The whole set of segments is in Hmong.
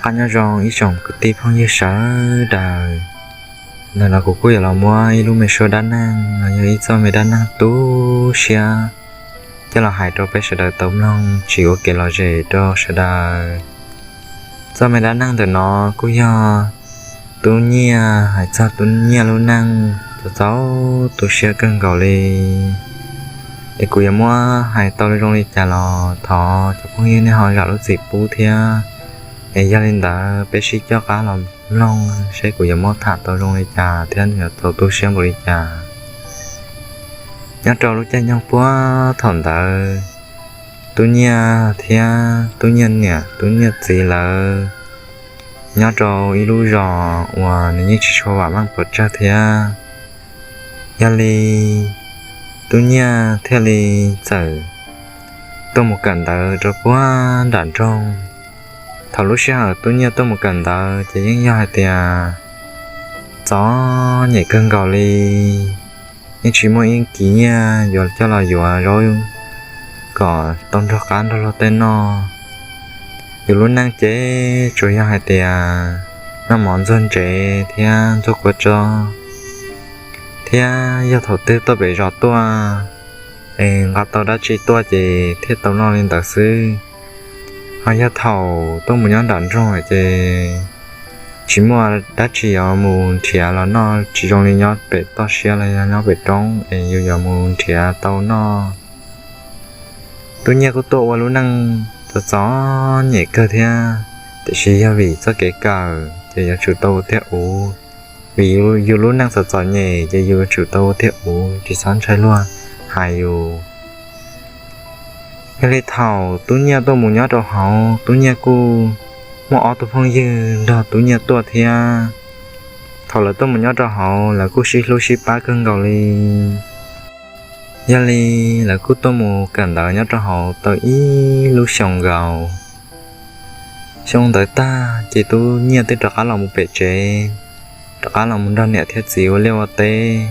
Qab nyob zoo ib tsoom kwv tij phooj ywg sawv daws. Ntawm no kuv kuj yuav los muab ib lub me suab dab neeg los yog ib txoj me dab neeg tu siab coj los hais rau peb sawv daws tau mloog tsis ua kev lom zem rau sawv daws. Txoj me dab neeg ntawm no kuj yog Tub Nyiaj hais txog Tub Nyiaj lub neej txaus txaus tu siab kawg nkaus li. Es kuv yuav muab hais tau zoo li cas los thov cov phooj ywg nej ho zam lub txim pub thiab. Es yog li ntawd peb sib coj qab los mloog seb kuv yuav muab tham tau zoo li cas thiab yuav txaus tu siab npaum li cas. Nyob rau lub caij nyoog puag thaum ntawd, Tub Nyiaj thiab Tub Nyiaj niam Tub Nyiaj txiv lawv nyob rau ib lub zos uas nws yeej tsis tshua vam meej pes tsawg thiab. Yog li Tub Nyiaj thiaj li txawm tuaj mus kawm ntawv rau puag nram nroog. Thaum lub sij hawm Tub Nyiaj tuaj mus kawm ntawv ces yeej yog hais tias txom nyem kawg nkaus li, yeej tsis muaj ib kis nyiaj yuav coj los yuav zaub kom tau nrog qab nrog luag tej noj. Yus lub neej ces tsuas yog hais tias noj mov ntxuag ntsev thiab ntxuag kua txob, thiab yog thaum twg tuaj pem zos tuaj es nqa tau dab tsi tuaj ces thiaj tau noj li ntawd xwb. Ho yog thaum tuaj mus nyob nram nroog ces tsis muaj dab tsi yuav mus nrhiav los noj, tsis zoo li nyob pem toj siab los yog nyob pem roob es yus yuav mus nrhiav tau noj. Tub Nyiaj kuj tuaj ua lub neej txom txom nyem kawg thiab, tiam sis yog vim txoj kev kawm ces yuav tsum tau ua thiab uv. Vim yus lub neej txom txom nyem ces yus yuav tsum tau ua thiab uv, tsis txhob ntshai luag hais yus. Yog li thaum Tub Nyiaj tuaj mus nyob rau hauv, Tub Nyiaj kuj muaj ob tug phooj ywg nrog Tub Nyiaj tuaj thiab. Thaum lawv tuaj mus nyob rau hauv lawv kuj sib hlub sib pab kawg nkaus li. Yog li lawv kuj tuaj mus kawm ntawv nyob rau hauv tau ib lub xyoo nkaus. Xyoo ntawd tag ces Tub Nyiaj twb rov qab los mus pem tsev, rov qab los mus nrog niam thiab txiv ua liaj ua teb,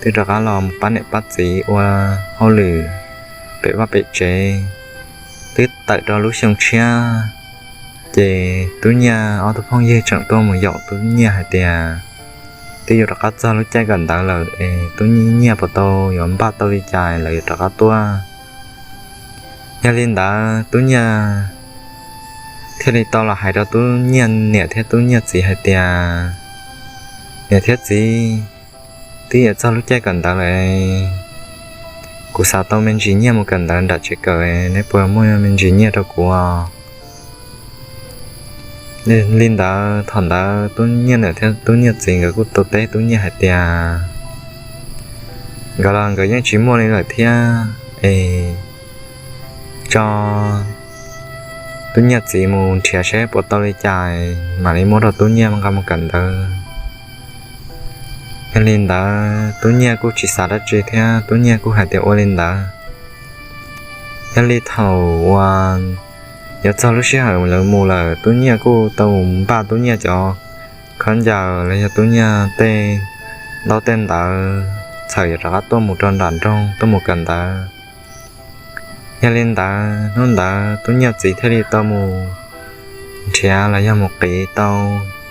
twb rov qab los mus pab niam pab txiv ua hauj lwm pem vaj pem tsev. Twb tawm rau lub xyoo tshiab ces Tub Nyiaj ob tug phooj ywg tseem tuaj mus yaum Tub Nyiaj hais tias twb yuav rov qab txog lub caij kawm ntawv lawm es Tub Nyiaj puas tau yuav npaj tau li cas lawv yuav rov qab tuaj. Yog li ntawd Tub Nyiaj thiaj li tau los hais rau Tub Nyiaj niam thiab Tub Nyiaj txiv hais tias, niam thiab txiv, twb yuav txog lub caij kawm ntawv lawm, kuv xav tau me ntsis nyiaj mus kawm ntawv nram tsev kawm, neb puas muaj me ntsis nyiaj rau kuv? Li ntawd thaum ntawd Tub Nyiaj niam thiab Tub Nyiaj txiv nkawd kuj tau teb Tub Nyiaj hais tias nkawd los nkawd yeej tsis muaj li lawm thiab es tso Tub Nyiaj txiv mus nrhiav seb puas tau li cas mam li muab rau Tub Nyiaj nqa mus kawm ntawv. Yog li ntawd Tub Nyiaj kuj tsis xav dab tsi thiab Tub Nyiaj kuj hais tias ua li ntawd. Yog li thaum uas yuav txog lub sij hawm lawv mus lawm Tub Nyiaj kuj tau npaj Tub Nyiaj cov khaub ncaws los yog Tub Nyiaj tej ntaub tej ntawv txhawm yuav rov qab tuaj mus rau nram nroog tuaj mus kawm ntawv. Yog li ntawd hnub ntawd Tub Nyiaj txiv thiaj li tau mus nrhiav los yog mus qiv tau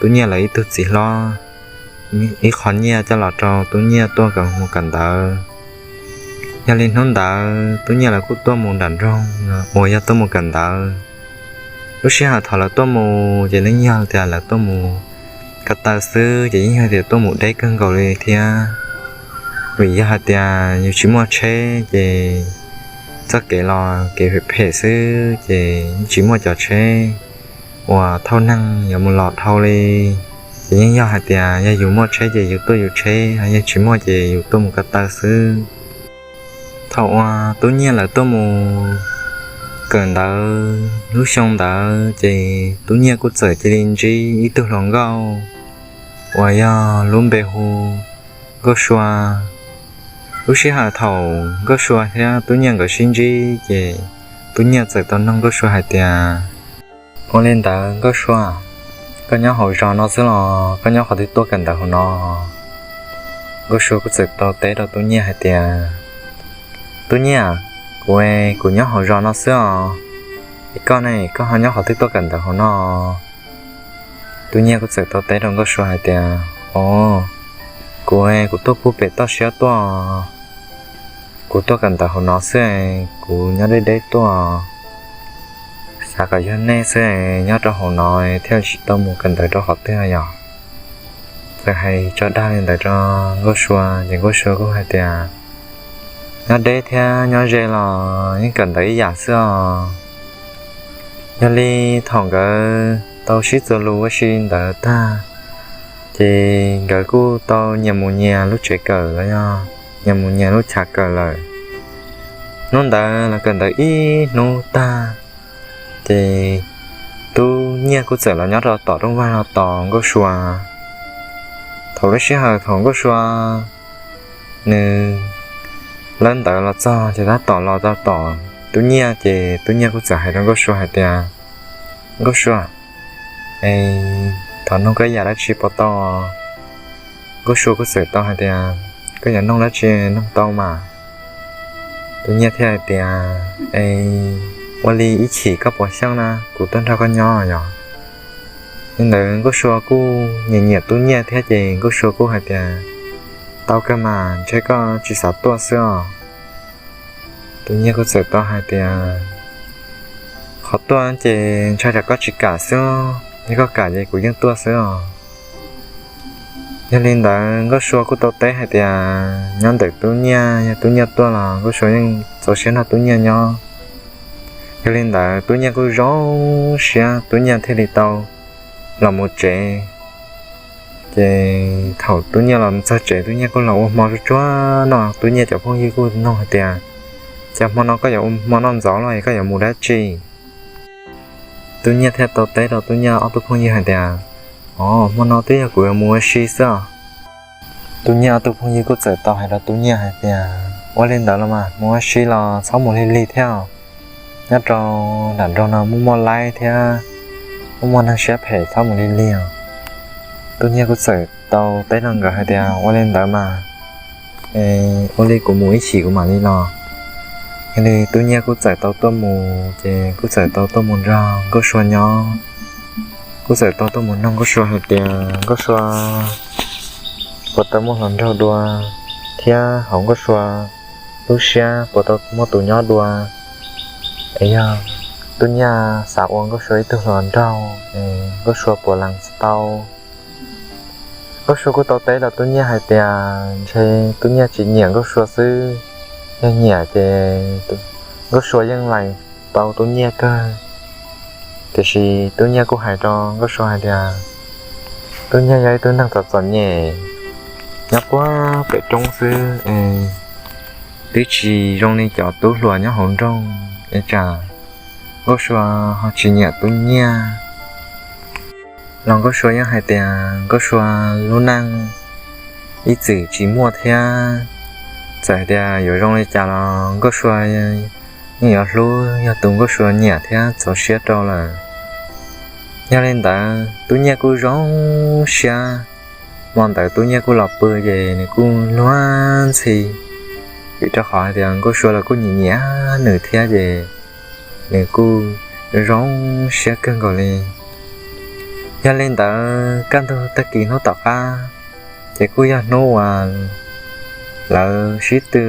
Tub Nyiaj lawv ib tug txiv hlob ib qho nyiaj coj los rau Tub Nyiaj tuaj mus kawm ntawv. Yog li hnub ntawd Tub Nyiaj lawv kuj tuaj mus nram nroog uas yog tuaj mus kawm ntawv. Lub sij hawm thaum lawv tuaj mus ces yeej yog tias lawv tuaj mus ko taw xwb ces yeej yog tias tuaj mus deb kawg nkaus li thiab. Vim yog hais tias yus tsis muaj tsheb ces txoj kev los kev phem phem xwb ces yeej tsis muaj cov tsheb uas thauj neeg yuav mus los dhau li. Ces yeej yog hais tias yog yus muaj tsheb ces yus tuaj yus tsheb, yeej tsis muaj ces yus tuaj mus ko taw xwb. Thaum uas Tub Nyiaj lawv tuaj mus kawm ntawv lub xyoo ntawd ces Tub Nyiaj kuj txawm cia li ntsib ib tug hluas nkauj uas yog lub npe hu Nkauj Sua. Lub sij hawm thaum Nkauj Sua thiab Tub Nyiaj nkawd sib ntsib ces Tub Nyiaj txawm tau nug Nkauj Sua hais tias, ua li ntawd Nkauj Sua, koj nyob hauv zos no xwb los koj nyob qhov twg tuaj kawm ntawv hauv no? Nkauj Sua kuj txawm tau teb rau Tub Nyiaj hais tias, Tub Nyiaj, kuv, kuv nyob hauv zos no xwb os. Es koj ne, koj ho nyob qhov twg tuaj kawm ntawv hauv no? Tub Nyiaj kuj txawm tau teb rau Nkauj Sua hais tias, Au, kuv, kuv tuaj pug pem toj siab tuaj, kuv tuaj kawm ntawv hauv no xwb, kuv nyob deb deb tuaj, xav kom yog nej xwb, nyob rau hauv no thiaj tsis tau mus kawm ntawv rau qhov twg yom. Txawm hais tso dag li ntawd rau Nkauj Sua ces Nkauj Sua kuj hais tias, Nyob deb thiab nyob ze los yeej kawm ntawv ib yam xwb os. Yog li thaum nkawd tau sib txuas lus ua si ntawd tag, ces nkawd kuj tau nyias mus nyias lub tsev kawm los yog nyias mus nyias lub chav kawm lawm. Hnub ntawd los kawm ntawv ib hnub tag, ces Tub Nyiaj kuj txawm los nyob rau tom rooj vag los tos Nkauj Sua. Thaum lub sij hawm thaum Nkauj Sua nws lawb ntawv los txog ces tab tom los tau tom Tub Nyiaj, ces Tub Nyiaj kuj txawm hais rau Nkauj Sua hais tias, Nkauj Sua, es thov noog koj yam dab tsi puas tau? Nkauj Sua kuj txawm tau hais tias, Koj yuav noog dab tsi noog tau mas. Tub Nyiaj thiaj hais tias, Es ua li ib chim koj puas xyeej na, kuv tuaj nrog koj nyob yom. Li ntawd Nkauj Sua kuj nyiam nyiam Tub Nyiaj thiab ces Nkauj Sua kuj hais tias, Tau kawg mas, ntshe koj tsis xav tuaj xwb os. Tub Nyiaj kuj txawm tau hais tias, Qhov tuaj ces ntshai tsam koj tsis kam xwb, yog koj kam ces kuv yeej tuaj xwb os. Yog li ntawd Nkauj Sua kuj tau teb hais tias, Nyob ntawm Tub Nyiaj, yog Tub Nyiaj tuaj los Nkauj Sua yeej txaus siab nrog Tub Nyiaj nyob. Yog li ntawd Tub Nyiaj kuj zoo siab, Tub Nyiaj thiaj li tau los mus tsev. Ces thaum Tub Nyiaj los txog tsev, Tub Nyiaj kuj los ua hmo tsuag tsuag noj. Tub Nyiaj cov phooj ywg kuj noog hais tias, Cas hmo no koj yuav ua hmo noj ntxov los es koj yuav mus dab tsi? Tub Nyiaj thiaj tau teb rau Tub Nyiaj ob tug phooj ywg hais tias, Au, hmo no twb yog kuv yuav mus ua si xwb os. Tub Nyiaj ob tug phooj ywg kuj txawm tau hais rau Tub Nyiaj hais tias, Ua li ntawd los mas, mus ua si los txhob mus lig lig thiab. Nyob rau nram nroog no muaj muaj laib thiab muaj muaj neeg siab phem, txhob mus lig lig os. Tub Nyiaj kuj txawm tau teb rau nkawd hais tias, Ua li ntawd mas, ua li kuv mus ib chim kuv mam li los. Yog li Tub Nyiaj kuj txawm tau tuaj mus, ces kuj txawm tau tuaj mus nrog Nkauj Sua nyob. Kuj txawm tau tuaj mus noog Nkauj Sua hais tias, Nkauj Sua, puas tau muaj hluas nraug dua, thiab hauv Nkauj Sua lub siab puas tau muaj tus nyob dua? Es yog Tub Nyiaj xav ua Nkauj Sua ib tug hluas nraug, Nkauj Sua puas lees tau? Nkauj Sua kuj tau teb rau Tub Nyiaj hais tias, Ntshe Tub Nyiaj tsis nyiam Nkauj Sua xwb, yog nyiam ces Nkauj Sua yeej lees tau Tub Nyiaj kawg. Tiam sis Tub Nyiaj kuj hais rau Nkauj Sua hais tias, Tub Nyiaj yog ib tug neeg txom txom nyem nyob puag pem roob xwb, twb tsis zoo li cov tub hluas nyob hauv nroog, es tsam Nkauj Sua ho tsis nyiam Tub Nyiaj. Los Nkauj Sua yeej hais tias Nkauj Sua lub neej ib txwm tsis muaj thiab, txawm hais tias yuav zoo li cas los Nkauj Sua yeej yuav hlub yog tus Nkauj Sua nyiam thiab txaus siab rau lawm. Yog li ntawd Tub Nyiaj kuj zoo siab. Hmo ntawd Tub Nyiaj kuj los pw ces nws kuj luag ntxhi, vim rau qhov hais tias Nkauj Sua los kuj nyiam nyiam nws thiab ces nws kuj zoo siab kawg nkaus li. Yog li ntawd kaj ntug tag kis hnub tom qab, ces kuj yog hnub uas lawv sib tw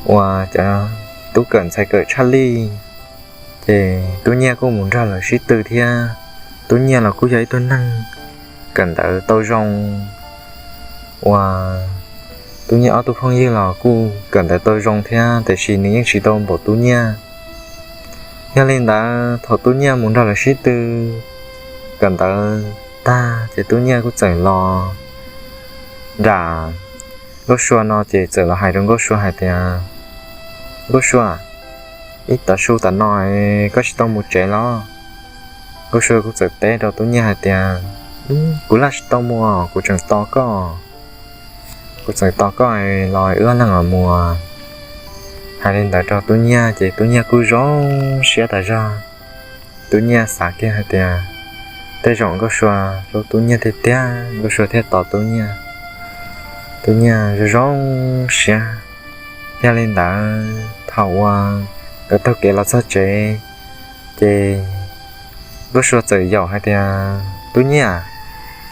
uas cov tub kawm ntxhais kawm tshaj lij, ces Tub Nyiaj kuj mus nrog lawv sib tw thiab. Tub Nyiaj los kuj yog ib tug neeg kawm ntawv tau zoo, uas Tub Nyiaj ob tug phooj ywg los kuj kawm ntawv tau zoo thiab, tiam sis nws yeej tsis tau npaum Tub Nyiaj. Yog li ntawd thaum Tub Nyiaj mus nrog lawv sib tw kawm ntawv tag ces Tub Nyiaj kuj txawm los nram Nkauj Sua no ces txawm los hais rau Nkauj Sua hais tias, Nkauj Sua, ib tav su tam no koj tsis tau mus tsev los? Nkauj Sua kuj txawm teb rau Tub Nyiaj hais tias, Kuv laj tsis tau mus, kuv tseem tos koj. Kuv txawm tos koj los wb ob leeg los mus. Hais li ntawd rau Tub Nyiaj ces Tub Nyiaj kuj zoo siab tas zog. Tub Nyiaj xav kiag hais tias, tej zaum Nkauj Sua hlub Tub Nyiaj tiag tiag, Nkauj Sua thiaj tos Tub Nyiaj. Tub Nyiaj zoo zoo siab. Yog li ntawd thaum uas nkawd taug kev los txog tsev, Ces Nkauj Sua txawm yaum hais tias, Tub Nyiaj,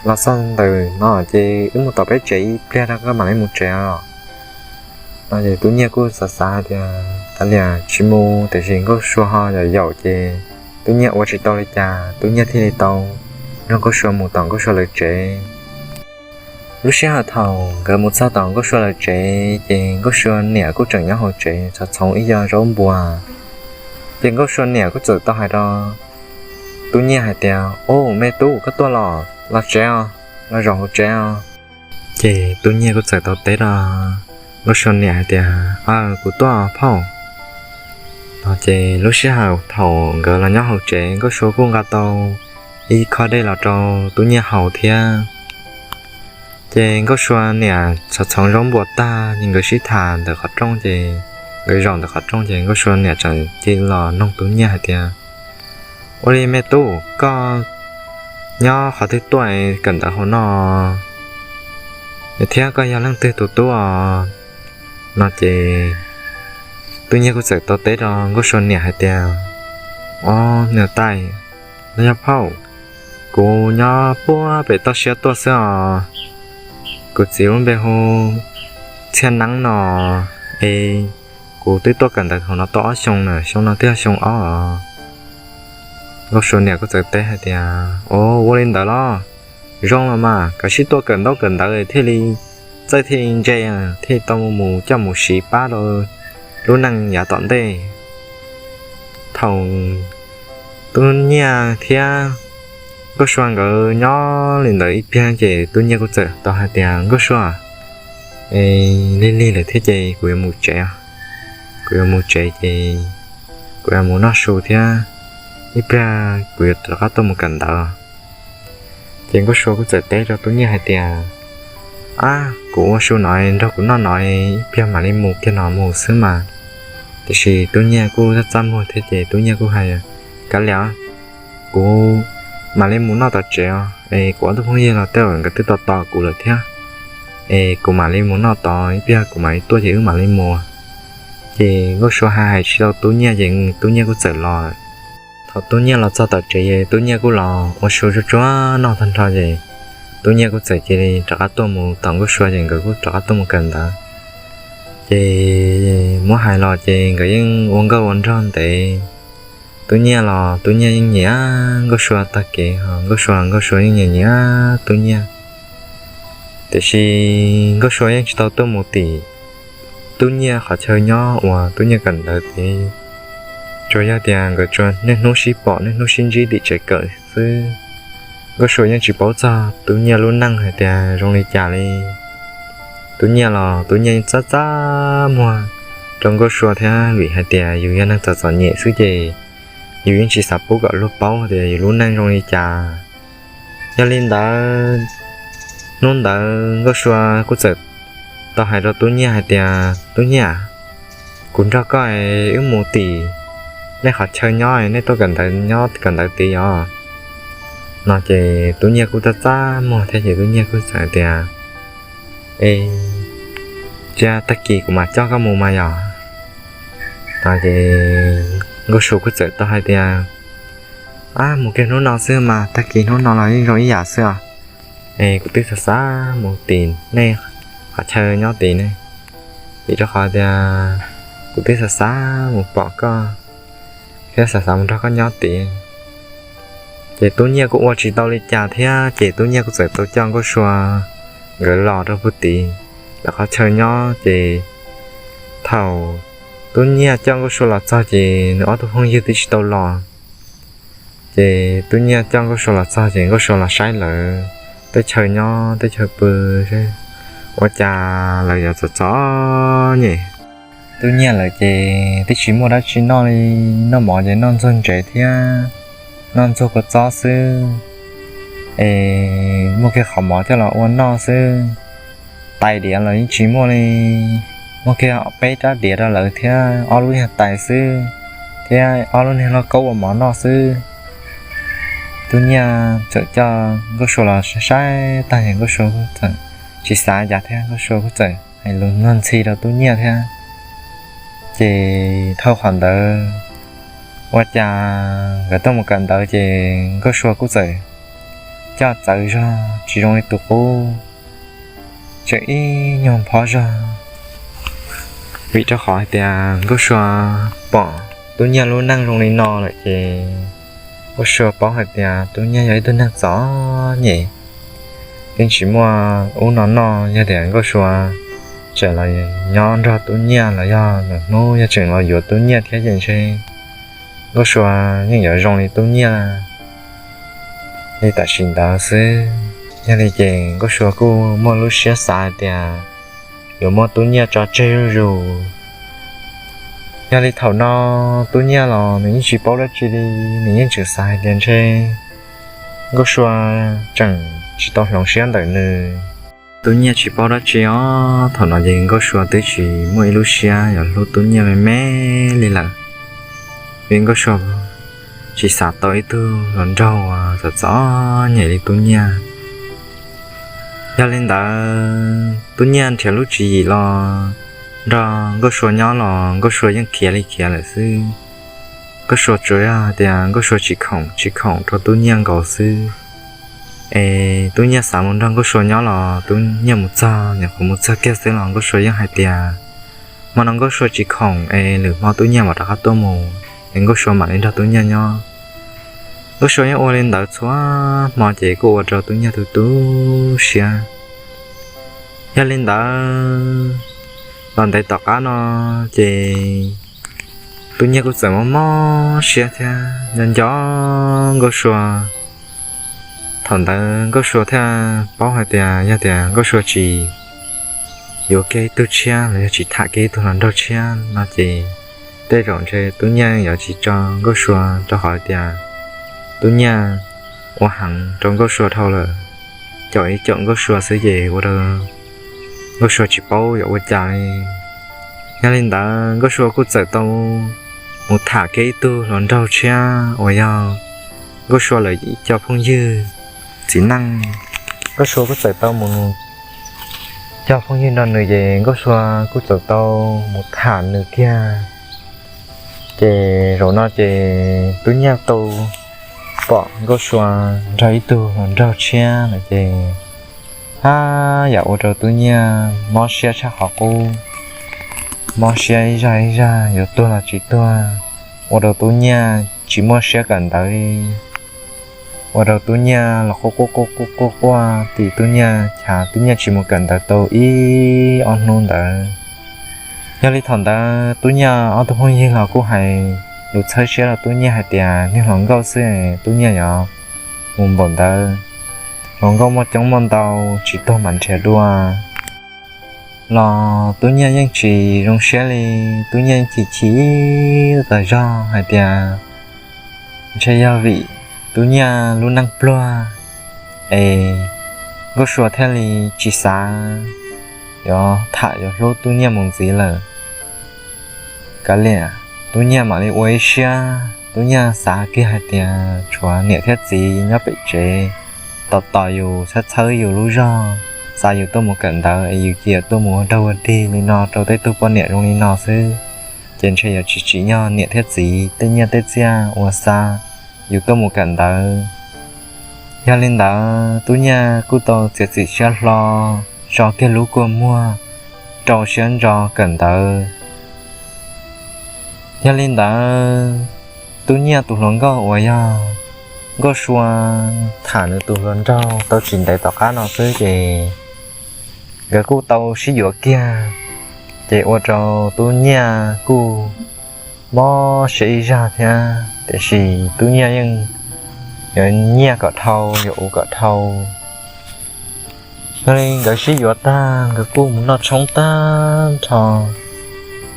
los txog ntawm no ces wb mus tom peb tsev ib pliag rau koj mam li mus tsev os. No ces Tub Nyiaj kuj xav xav hais tias kav liam tsis mus, tiam sis Nkauj Sua ho yaum yaum ces Tub Nyiaj ua tsis tau li cas, Tub Nyiaj thiaj li tau nrog Nkauj Sua mus tom Nkauj Sua lawv tsev. Lub sij hawm thaum nkawd mus txog tom Nkauj Sua lawv tsev ces Nkauj Sua niam kuj tseem nyob hauv tsev txhoov txhoov ib co zaub npua. Ces Nkauj Sua niam kuj txawm tau hais rau Tub Nyiaj hais tias, Ub, me tub, koj tuaj los, los tsev os, los zaum hauv tsev os. Ces Tub Nyiaj kuj txawm tau teb rau Nkauj Sua niam hais tias, Aw, kuv tuaj phauj. No ces lub sij hawm thaum nkawd los nyob hauv tsev, Nkauj Sua kuj nqa tau ib khob dej los rau Tub Nyiaj haus thiab. Ces Nkauj Sua niam txhoov txhoov zaub npua tag, nkawd sib tham ntawm qhov rooj ces, nkawd zaum ntawm qhov rooj ces Nkauj Sua niam txawm cia li los noog Tub Nyiaj hais tias, Ua li me tub, koj nyob qhov twg tuaj kawm ntawv hauv no thiab koj yog leej twg tus tub os? No ces Tub Nyiaj kuj txawm tau teb rau Nkauj Sua niam hais tias, Ob, niam tais, los yog phauj, kuv nyob puag pem toj siab tuaj xwb os. Kuv txiv lub npe hu Txhiaj Neeb no, es kuv twb tuaj kawm ntawv hauv no tau ob xyoo na, xyoo no twb yog xyoo ob os. Nkauj Sua niam kuj txawm teb hais tias, Ua li ntawd los zoo los mas, koj sib tuaj kawm ntaub kawm ntawv thiaj li txawj thiaj li ntse, thiaj li tau mus coj mus siv pab rau lub neej yav tom ntej. Thaum Tub Nyiaj thiab Nkauj Sua nkawd nyob li ntawd ib pliag ces Tub Nyiaj kuj txawm tau hais tias, Nkauj Sua, lig lig lawm thiab ces kuv yuav mus tsev. Kuv yuav mus tsev ces kuv yuav mus noj su thiab, ib pliag kuv yuav rov qab tuaj mus kawm ntawv. Ces Nkauj Sua kuj txawm teb rau Tub Nyiaj hais tias, Ab, kuv ua su no nrog kuv noj no, ib pliag mam li mus kiag no mus xwb mas. Tiam sis Tub Nyiaj kuj txaj txaj muag thiab ces Tub Nyiaj kuj hais, Kav liam, kuv mam li mus noj tom tsev os, es kuv ob tug phooj ywg los tej zaum nkawd twb tos tos kuv lawm thiab, es kuv mam li mus noj tod, ib pliag kuv mam li tuaj ces wb mam li mus. Ces Nkauj Sua hais hais tsis tau Tub Nyiaj ces Tub Nyiaj kuj txawm los. Thaum Tub Nyiaj los txog tom tsev ces Tub Nyiaj kuj los ua su tsuag tsuag noj tag nrho ces Tub Nyiaj kuj txawm cia li rov qab tuaj mus tom Nkauj Sua ces nkawd kuj rov qab tuaj mus kawm ntawv. Ces muab hais los ces nkawd yeej ua nkauj ua nraug ntev. Tub Nyiaj los Tub Nyiaj yeej nyiam Nkauj Sua tag kev, Nkauj Sua los Nkauj Sua yeej nyiam nyiam Tub Nyiaj. Tiam sis Nkauj Sua yeej tsis tau tuaj mus tim Tub Nyiaj qhov chaw nyob uas Tub Nyiaj kawm ntawv tid, tsuas yog tias nkawd tsuas niaj hnub sib pom niaj hnub sib ntsib tim tsev kawm xwb. Nkauj Sua yeej tsis paub txog Tub Nyiaj lub neej hais tias zoo li cas li. Tub Nyiaj los Tub Nyiaj yeej txaj txaj muag rau Nkauj Sua thiab, vim hais tias yus yog neeg txom txom nyem xwb ces yus yeej tsis xav pub kom luag paub tias yus lub neej zoo li cas. Yog li ntawd, hnub ntawd Nkauj Sua kuj txawm tau hais rau Tub Nyiaj hais tias, Tub Nyiaj, kuv nrog koj wb mus tim nej qhov chaw nyob nej tuaj kawm ntawv nyob kawm ntawv tid os. No ces Tub Nyiaj kuj txaj txaj muag thiab ces Tub Nyiaj kuj txawm hais tias, E, cia tag kis kuv mam coj koj mus mas yom. No ces Nkauj Sua kuj txawm tau hais tias, Ab, mus kiag hnub no xwb mas, tag kis hnub no los yeej zoo ib yam xwb os. Es kuv twb xav xav mus tim nej qhov chaw nyob tid ne, vim rau qhov tias kuv twb xav xav mus pom koj thiab xav xav mus nrog koj nyob tid. Ces Tub Nyiaj kuj ua tsis tau li cas thiab ces Tub Nyiaj kuj txawm tau coj Nkauj Sua nkawd los rau puag tid lawv qhov chaw nyob. Ces thaum Tub Nyiaj coj Nkauj Sua los txog ces nws ob tug phooj ywg twb tsis tau los. Ces Tub Nyiaj coj Nkauj Sua los txog ces Nkauj Sua los saib lawv teb chaws nyob teb chaws pw, ua cas lawv yuav txom txom nyem. Tub Nyiaj lawv ces twb tsis muaj dab tsi noj li, noj mov ces noj ntxuag ntsev thiab noj ntxuag kua txob xwb, es muaj kiag qhov mov coj los ua noj xwb. Tais diav los yeej tsis muaj li, muaj kiag peb rab diav rau lawv thiab ob lub niag tais xwb, thiab ob lub niag lauj kaub ua mov noj xwb. Tub Nyiaj txawm coj Nkauj Sua los saib tag ces Nkauj Sua kuj txawm tsis xav cas thiab, Nkauj Sua kuj txawm hais lus luag ntxhi rau Tub Nyiaj thiab. Ces dhau qhov ntawd Ua cas nkawd tuaj mus kawm ntawv ces Nkauj Sua kuj txawm coj txawv zog tsis zoo li tus qub, tseem ib nyuag phob zog. Vim rau qhov hais tias Nkauj Sua pom Tub Nyiaj lub neej zoo li no lawm ces Nkauj Sua paub hais tias Tub Nyiaj yog ib tug neeg txom nyem, yeej tsis muaj ub no noj. Yog tias Nkauj Sua tseem los nyob nrog Tub Nyiaj los yog lwm hnub yog tseem los yuav Tub Nyiaj thiab ces ntshe Nkauj Sua yeej yuav zoo li Tub Nyiaj li tam sim ntawd xwb. Yog li ces Nkauj Sua kuj muaj lub siab xav hais tias yuav muab Tub Nyiaj tso tseg zuj zus. Yog li thaum no Tub Nyiaj los nws yeej tsis paub dab tsi li, nws yeej tseem xav hais tias ntshe Nkauj Sua tseem tsis tau hloov siab ntawm nws. Tub Nyiaj tsis paub dab tsi os, thaum no ces Nkauj Sua twb tsis muaj ib lub siab yuav hlub Tub Nyiaj me me li lawm. Vim Nkauj Sua tsis xav tau ib tug hluas nraug uas txom txom nyem li Tub Nyiaj. Yog li ntawd Tub Nyiaj nrhiav lub tswv yim los nrog Nkauj Sua nyob los Nkauj Sua yeej khiav li khiav lawm xwb. Nkauj Sua tsuas yog hais tias Nkauj Sua tsis khoom tsis khoom rau Tub Nyiaj nkaus xwb. Es Tub Nyiaj xav mus nrog Nkauj Sua nyob los Tub Nyiaj mus txog, nyuam qhuav mus txog kiag xwb los Nkauj Sua yeej hais tias hmo no Nkauj Sua tsis khoom es lwm hmo Tub Nyiaj mam rov qab tuaj mus, es Nkauj Sua mam li nrog Tub Nyiaj nyob. Nkauj Sua yeej ua li ntawd txhua hmo ces kuj ua rau Tub Nyiaj tu tu siab. Yog li ntawd los ntev tom qab no ces Tub Nyiaj kuj txawm mob mob siab thiab nco nco Nkauj Sua. Thaum ntawd Nkauj Sua thiaj paub hais tias yog tias Nkauj Sua tsis yuav kiag ib tug tshiab los yog tsis tham kiag ib tug hluas nraug tshiab no ces tej zaum ntshe Tub Nyiaj yuav tsis tso Nkauj Sua rau qhov tias Tub Nyiaj ua heev rau Nkauj Sua dhau lawm. Caum ib caum Nkauj Sua xwb ces ua rau Nkauj Sua tsis paub yuav ua cas li. Yog li ntawd Nkauj Sua kuj txawm tau mus tham kiag ib tug hluas nraug tshiab uas yog Nkauj Sua lawv ib co phooj ywg txiv neej. Nkauj Sua kuj txawm tau mus cog phooj ywg nrog nws ces Nkauj Sua kuj txawm tau mus tham nws kiag. Ces zaum no ces Tub Nyiaj tau pom Nkauj Sua nrog ib tug hluas nraug tshiab lawm ces haj yam ua rau Tub Nyiaj mob siab tshaj qhov qub, mob siab ib zag ib zag yuav tuag los tsis tuag, ua rau Tub Nyiaj tsis muaj siab kawm ntawv li. Ua rau Tub Nyiaj los quaj quaj quaj quaj quaj quaj tim Tub Nyiaj chav, Tub Nyiaj tsis mus kawm ntawv tau ib ob hnub ntawd. Yog li thaum ntawd Tub Nyiaj ob tug phooj ywg los kuj hais lus txhawb siab rau Tub Nyiaj hais tias niag hluas nkauj xwb Tub Nyiaj yuav mus npaum ntawd, hluas nkauj muaj coob muaj ntau, tsis tuag mam nrhiav dua. Los Tub Nyiaj yeej tsis zoo siab li, Tub Nyiaj yeej chim chim tas zog hais tias ntshe yog vim Tub Nyiaj lub neej pluag es Nkauj Sua thiaj li tsis xav yuav tham yuav hlub Tub Nyiaj mus ntxiv lawm. Kav liam, Tub Nyiaj mam li ua ib siab, Tub Nyiaj xav kiag hais tias tshuav niam thiab txiv nyob pem tsev tos tos yus, txhawb txhawb yus lub zog, xa yus tuaj mus kawm ntawv es yus cia tuaj mus ua dog ua dig li no rau tej tug poj niam zoo li no xwb, ces ntshe yuav tsis tsim nyog niam thiab txiv tej nyiaj tej txiaj uas xa yus tuaj mus kawm ntawv. Yog li ntawd Tub Nyiaj kuj tau txiav txim siab hlo, so kiag lub kua muag, rau siab ntso kawm ntawv. Yog li ntawd Tub Nyiaj tus hluas nkauj uas yog Nkauj Sua tham nws tus hluas nraug tau tsis ntev tom qab no xwb ces nkawd kuj tau sib yuav kiag, ces ua rau Tub Nyiaj kuj mob siab ib zag thiab, tiam sis Tub Nyiaj yeej yuav nyiaj kom dhau yuav ua kom dhau. Yog li nkawd sib yuav tag nkawd kuj mus noj tshoob tag nrho,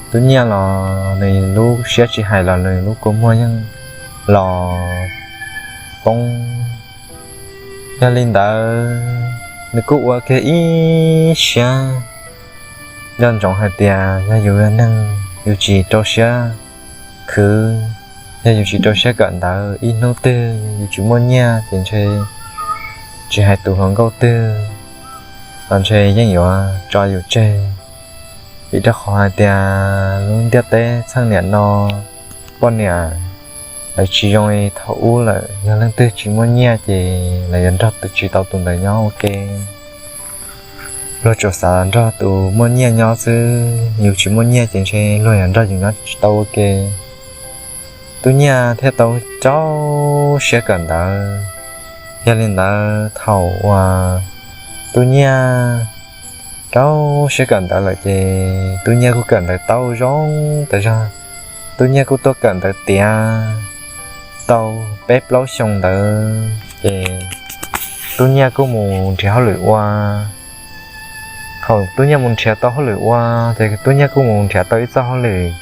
Tub Nyiaj los nws lub siab tsis hais los nws lub kua muag yeej los poob. Yog li ntawd nws kuj ua kiag ib siab nco ntsoov hais tias yog yus yog neeg yus tsis rau siab khwv, yog yus tsis rau siab kawm ntawv ib hnub twg yus tsis muaj nyiaj ces ntshe tsis hais tus hluas nkauj twg los ntshe yeej yuav tso yus tseg. Vim rau qhov hais tias lub ntiaj teb txheej niam no poj niam lawv tsis zoo li thaum ub lawm. Yog leej twg tsis muaj nyiaj ces lawv yuav nrog tsis tau tus ntawd nyob ua ke. Luag tsuas xav nrog tus muaj nyiaj nyob xwb, yus tsis muaj nyiaj ces ntshe luag yuav nrog yus nyob tsis tau ua ke. Tub Nyiaj thiaj tau rau siab kawm ntawv. Yog li ntawd thaum uas Tub Nyiaj rau siab kawm ntawv lawm ces Tub Nyiaj kuj kawm ntawv tau zoo tas zog. Tub Nyiaj kuj tuaj kawm ntawv tiav tau peb plaub xyoo ntawd ces Tub Nyiaj kuj mus nrhiav hauj lwm ua. Thaum Tub Nyiaj mus nrhiav tau hauj lwm ua ces Tub Nyiaj kuj mus nrhiav tau ib txoj hauj lwm,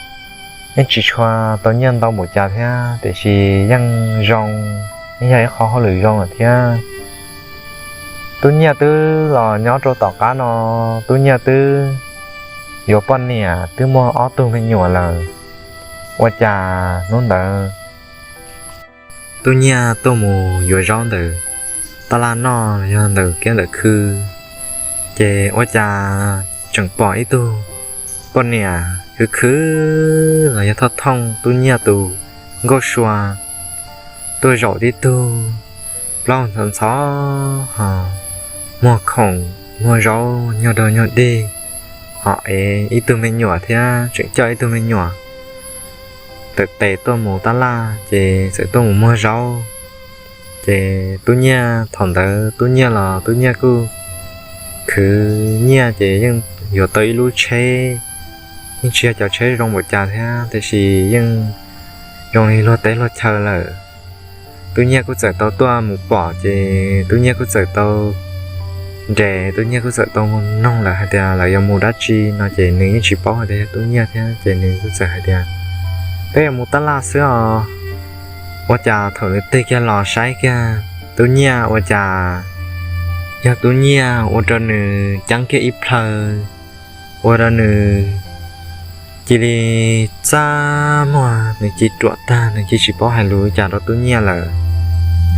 yeej tsis tshua tau nyiaj ntau npaum cas thiab tiam sis yeej zoo, yeej yog ib qho hauj lwm zoo lawm thiab. Tub Nyiaj twb los nyob rau tom qab no, Tub Nyiaj twb yuav poj niam twb muaj ob tug me nyuam lawm. Ua cas hnub ntawd Tub Nyiaj tuaj mus yuav zaub ntawm taj laj noj los yog ntawm kiab ntawm khw, ces ua cas tseem pom ib tug poj niam khwv khwv los yog thooj thooj Tub Nyiaj tus nkauj sua tuaj zaum tib tug plaub ntxhov ntxhov ho muag khoom muag zaub nyuag dog nyuag dig, ho ev ib tug me nyuam thiab tseem coj ib tug me nyuam tawm tes tuaj mus tab laj ces txawm tuaj mus muag zaub. Ces Tub Nyiaj thaum ntawd Tub Nyiaj los Tub Nyiaj kuj khwv nyiaj ces yeej yuav tau ib lub tsheb, yeej tsis yog cov tsheb zoo npaum cas thiab tiam sis yeej zoo li luag teb luag chaw lawm. Tub Nyiaj kuj txawm tau tuaj mus pom ces Tub Nyiaj kuj txawm tau nres, Tub Nyiaj kuj txawm tau mus noog lawv hais tias lawv yuav mus dab tsi no ces nws yeej tsis paub hais tias yog Tub Nyiaj thiab ces nws kuj txawm hais tias peb yuav mus tab laj xwb os. Ua cas thaum nws tig kiag los saib kiag Tub Nyiaj ua cas yog Tub Nyiaj ua rau nws ceeb kiag ib plhaw, ua rau nws cia li txaj muag, nws cia ruam tag, nws cia tsis paub hais lus cas rau Tub Nyiaj lawm.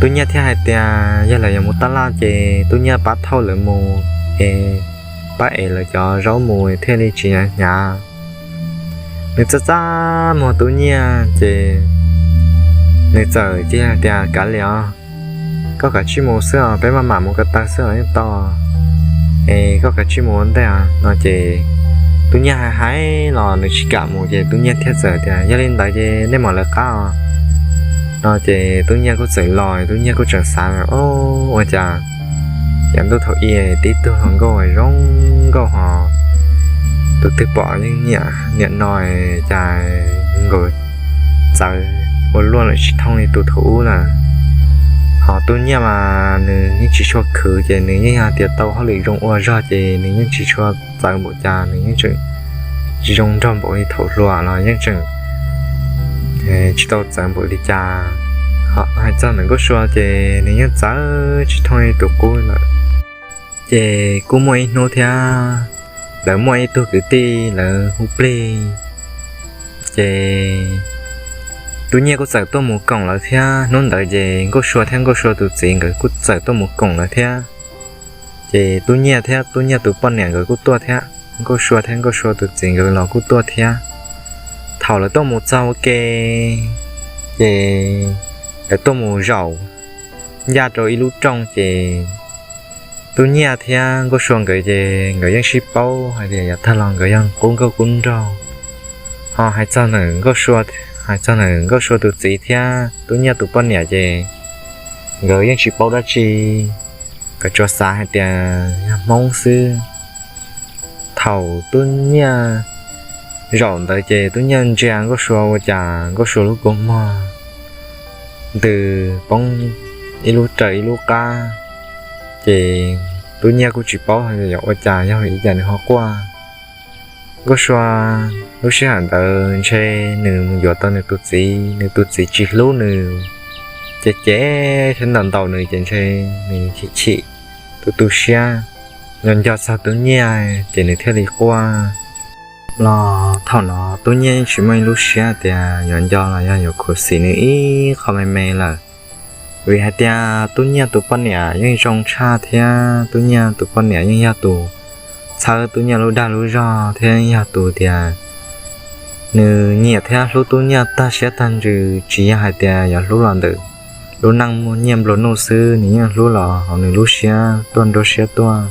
Tub Nyiaj thiaj hais tias yog lawv yuav mus tab laj ces Tub Nyiaj pab thauj lawv mus es pab ev lawv cov zaub mus thiaj li tsis hnyav hnyav. Nws txaj txaj muag Tub Nyiaj ces nws txawm cia hais tias kav liam os, koj kav tsij mus xwb os, peb maj mam mus ko taw xwb los yeej tau, es koj kav tsij mus ua ntej no ces Tub Nyiaj hais hais los nws tsis kam mus ces Tub Nyiaj thiaj txawm tias yog li ntawd ces nej mam lawv qab os no ces Tub Nyiaj kuj txawm los, Tub Nyiaj kuj tseem xav, o, ua cas yav ntuj thaum i tib tug hluas nkauj zoo nkauj ho tus twg pom yeej nyiam nyiam no, cas nkaus txawv ua luaj lawm tsis thooj li tus thaum ub lawm. Ho Tub Nyiaj mas nws yeej tsis tshua khwv ces nws yeej yog tias tau hauj lwm zoo ua zog ces nws yeej tsis tshua txawv npaum cas, nws yeej tseem tsis zoo nraug npaum li thaum hluas los yeej tseem tsis tau txawv npaum li cas. Ho hais txog ntawm Nkauj Sua ces nws yeej txawv tsis thooj li tus qub lawm. Ces kuj muaj ib hnub thiab, lawv muaj ib tug kwv tij lawv hu Plig. Ces Tub Nyiaj kuj txawm tuaj mus koom lawv thiab. Hnub ntawd ces Nkauj Sua thiab Nkauj Sua tus txiv nkawd kuj txawm tuaj mus koom lawv thiab. Ces Tub Nyiaj thiab Tub Nyiaj tus poj niam nkawd kuj tuaj thiab. Nkauj Sua thiab Nkauj Sua tus txiv nkawd los kuj tuaj thiab. Thaum lawv tuaj mus txog ua ke, ces lawv tuaj mus zaum ncaj rau ib lub rooj ces Tub Nyiaj thiab Nkauj Sua nkawd ces nkawd yeej sib paub hais tias yav tag los nkawd yog qub nkauj qub nraug. Ho hais txog ntawm Nkauj Sua, hais txog ntawm Nkauj Sua tus txiv thiab Tub Nyiaj tus poj niam ces nkawd yeej tsis paub dab tsi, nkawd tsuas xav hais tias yog Hmoob xwb. Thaum Tub Nyiaj zaum ntawd ces Tub Nyiaj ntsia Nkauj Sua ua cas Nkauj Sua lub kua muag ntws poob ib lub raws ib lub qab, ces Tub Nyiaj kuj tsis paub hais tias ua cas yog ua cas nws ho quaj. Nkauj Sua lub sij hawm ntawd ntshe nws mus yuav tau nws tus txiv, nws tus txiv tsis hlub nws, ces cem thiab ntaus ntaus nws ces ntshe nws chim chim, tu tu siab, nco nco txog Tub Nyiaj ces nws thiaj li quaj. Los thaum no Tub Nyiaj yeej tsis muaj ib lub siab tias yuav nco los yog yuav khuv xim nws ib qho me me lawm, vim hais tias Tub Nyiaj tus poj niam yeej zoo tshaj thiab Tub Nyiaj tus poj niam yeej yog tus txhawb Tub Nyiaj lub dag lub zog thiab yog tus tias Nws nyiam thiab hlub Tub Nyiaj tag siab tag ntsws, tsis yog hais tias yuav hlub los ntawm lub neej muaj nyiaj nplua nuj xwb, nws yeej hlub los hauv nws lub siab tuaj nruab siab tuaj.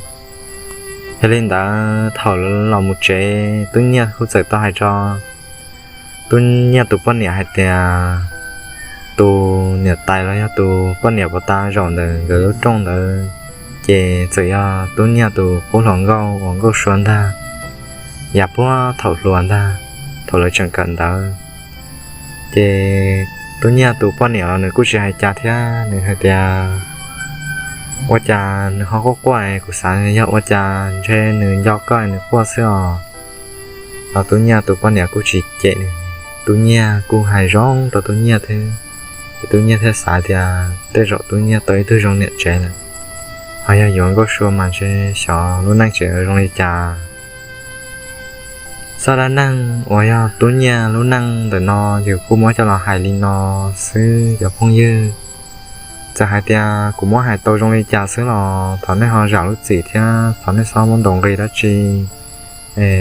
Yog li ntawd thaum los mus tsev, Tub Nyiaj kuj txawm tau hais rau Tub Nyiaj tus poj niam hais tias tus niam tais los yog tus poj niam puag ta zaum ntawm nkawd lub rooj ntawd, ces txawm yog Tub Nyiaj tus qub hluas nkauj uas Nkauj Sua ntag, yav puag thaum hluas ntag, thaum lawv tseem kawm ntawv. Ces Tub Nyiaj tus poj niam los nws kuj tsis hais cas thiab, nws hais tias ua cas nws ho quaj quaj, kuv xav yog ua cas ntshe nws nco koj nws quaj xwb os. Los Tub Nyiaj tus poj niam kuj tsis cem nws, Tub Nyiaj kuj hais zoo rau Tub Nyiaj thiab, ces Tub Nyiaj thiaj xav tias tej zaum Tub Nyiaj tau ib tug zoo niam tsev lawm, ho yog yuav Nkauj Sua mas ntshe xyov lub neej tsev zoo li cas. Txoj dab neeg uas yog Tub Nyiaj lub neej ntawm no yus kuj muab coj los hais li no xwb cov phooj ywg. Txawm hais tias kuv muab hais tau zoo li cas xwb los thov nej ho zam lub txim thiab thov nej txhob muab ntaus nqi dab tsi.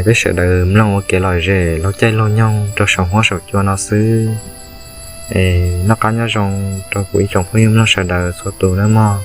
Peb sawv daws mloog ua kev lom zem laug caij laug nyoog rau saum huab saum cua no xwb. Noj qab nyob zoo rau kuv ib tsoom phooj ywg mloog sawv daws txhua tus nawb mog.